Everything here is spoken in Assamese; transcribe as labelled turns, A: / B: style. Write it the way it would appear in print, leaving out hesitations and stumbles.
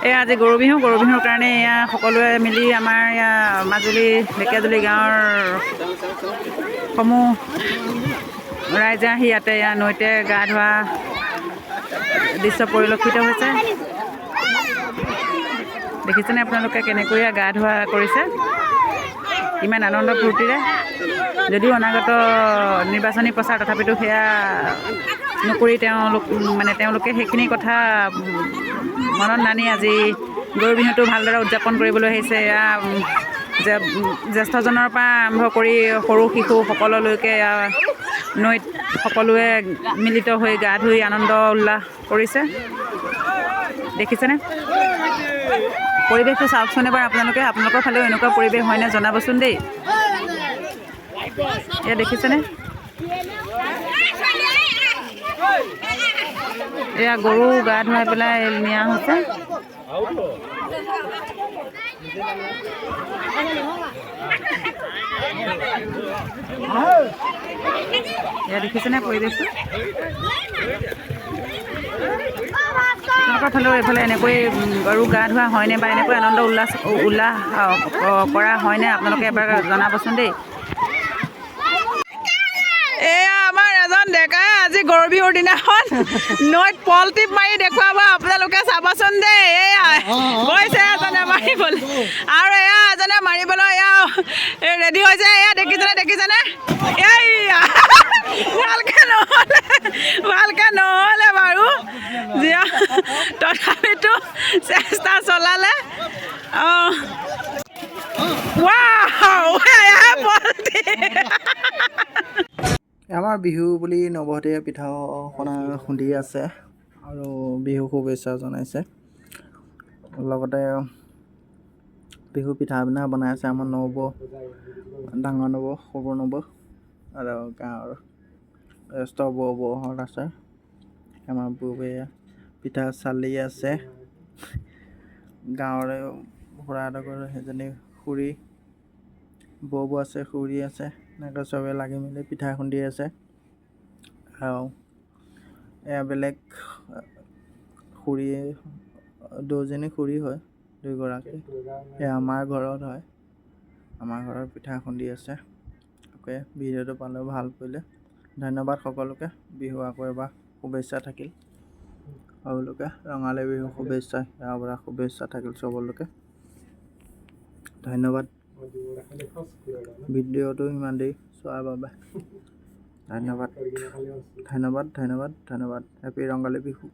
A: এয়া আজি গৰু বিহু। গৰু বিহুৰ কাৰণে এয়া সকলোৱে মিলি আমাৰ এয়া মাজুলী ঢেকীয়াজুলি গাঁৱৰ সমূহ ৰাইজে আহি ইয়াতে এয়া নৈতে গা ধোৱা দৃশ্য পৰিলক্ষিত হৈছে। দেখিছেনে আপোনালোকে কেনেকৈ এয়া গা ধোৱা কৰিছে ইমান আনন্দ ফূৰ্তিৰে? যদিও অনাগত নিৰ্বাচনী প্ৰচাৰ, তথাপিতো সেয়া নকৰি তেওঁলোক মানে তেওঁলোকে সেইখিনি কথা মনত নানি আজি গৰু বিহুটো ভালদৰে উদযাপন কৰিবলৈ আহিছে। এয়া জ্যেষ্ঠজনৰ পৰা আৰম্ভ কৰি সৰু শিশু সকলোলৈকে এয়া নৈত সকলোৱে মিলিত হৈ গা ধুই আনন্দ উল্লাস কৰিছে। দেখিছেনে পৰিৱেশটো? চাওকচোন এবাৰ আপোনালোকে। আপোনালোকৰ ফালেও এনেকুৱা পৰিৱেশ হয়নে জনাবচোন দেই। এয়া দেখিছেনে? এয়া গৰু গা ধুৱাই পেলাই নিয়া হৈছে। এয়া দেখিছেনে পৰিৱেশটো? আপোনালোকৰ ফালেও এইফালে এনেকৈ গৰু গা ধোৱা হয়নে বা এনেকৈ আনন্দ উল্লাস উল্লাস কৰা হয়নে, আপোনালোকে এবাৰ জনাবচোন দেই। এয়া আমাৰ এজন ডেকাই আজি গৰু বিহুৰ দিনাখন নৈত পল টিপ মাৰি দেখুৱাব, আপোনালোকে চাবচোন দেই। এয়া গৈছে এজনে মাৰিবলৈ আৰু এয়া এজনে মাৰিবলৈ এয়া ৰেডি হৈছে। এয়া দেখিছেনে? দেখিছেনে? এইয়া ভালকে নহ'লে, ভালকে নহ'লে বাৰু যিয়া, তথাপিতো চেষ্টা চলালে। অঁ, ৱাও, এয়া পল টিপ।
B: আমাৰ বিহু বুলি নৱহঁতে পিঠা পনা খুন্দি আছে আৰু বিহু শুভেচ্ছা জনাইছে। লগতে বিহু পিঠা পনা বনাই আছে আমাৰ নবৌ, ডাঙৰ নবৌ, সৰু নবৌ আৰু গাঁৱৰ জ্যেষ্ঠ বৌ বৌহঁত আছে। আমাৰ বৌৱে পিঠা চালি আছে। গাঁৱৰে খুৰাহঁতৰ ঘৰৰ সেইজনী খুৰী বৌ আছে, খুৰী আছে। এনেকৈ চবে লাগি মেলি পিঠা খুন্দি আছে। আৰু এয়া বেলেগ খুৰী, দুজনী খুৰী হয় দুইগৰাকী। এয়া আমাৰ ঘৰত হয়, আমাৰ ঘৰত পিঠা খুন্দি আছে। অ'কে, ভিডিঅ'টো পালেও ভাল কৰিলে ধন্যবাদ সকলোকে। বিহু আকৌ এবাৰ শুভেচ্ছা থাকিল সকলোকে। ৰঙালী বিহু শুভেচ্ছা, ইয়াৰ পৰা শুভেচ্ছা থাকিল চবলৈকে। ধন্যবাদ ভিডিঅ'টো ইমান দেৰি চোৱাৰ বাবে। ধন্যবাদ, ধন্যবাদ, ধন্যবাদ, ধন্যবাদ। হেপী ৰঙালী বিহু।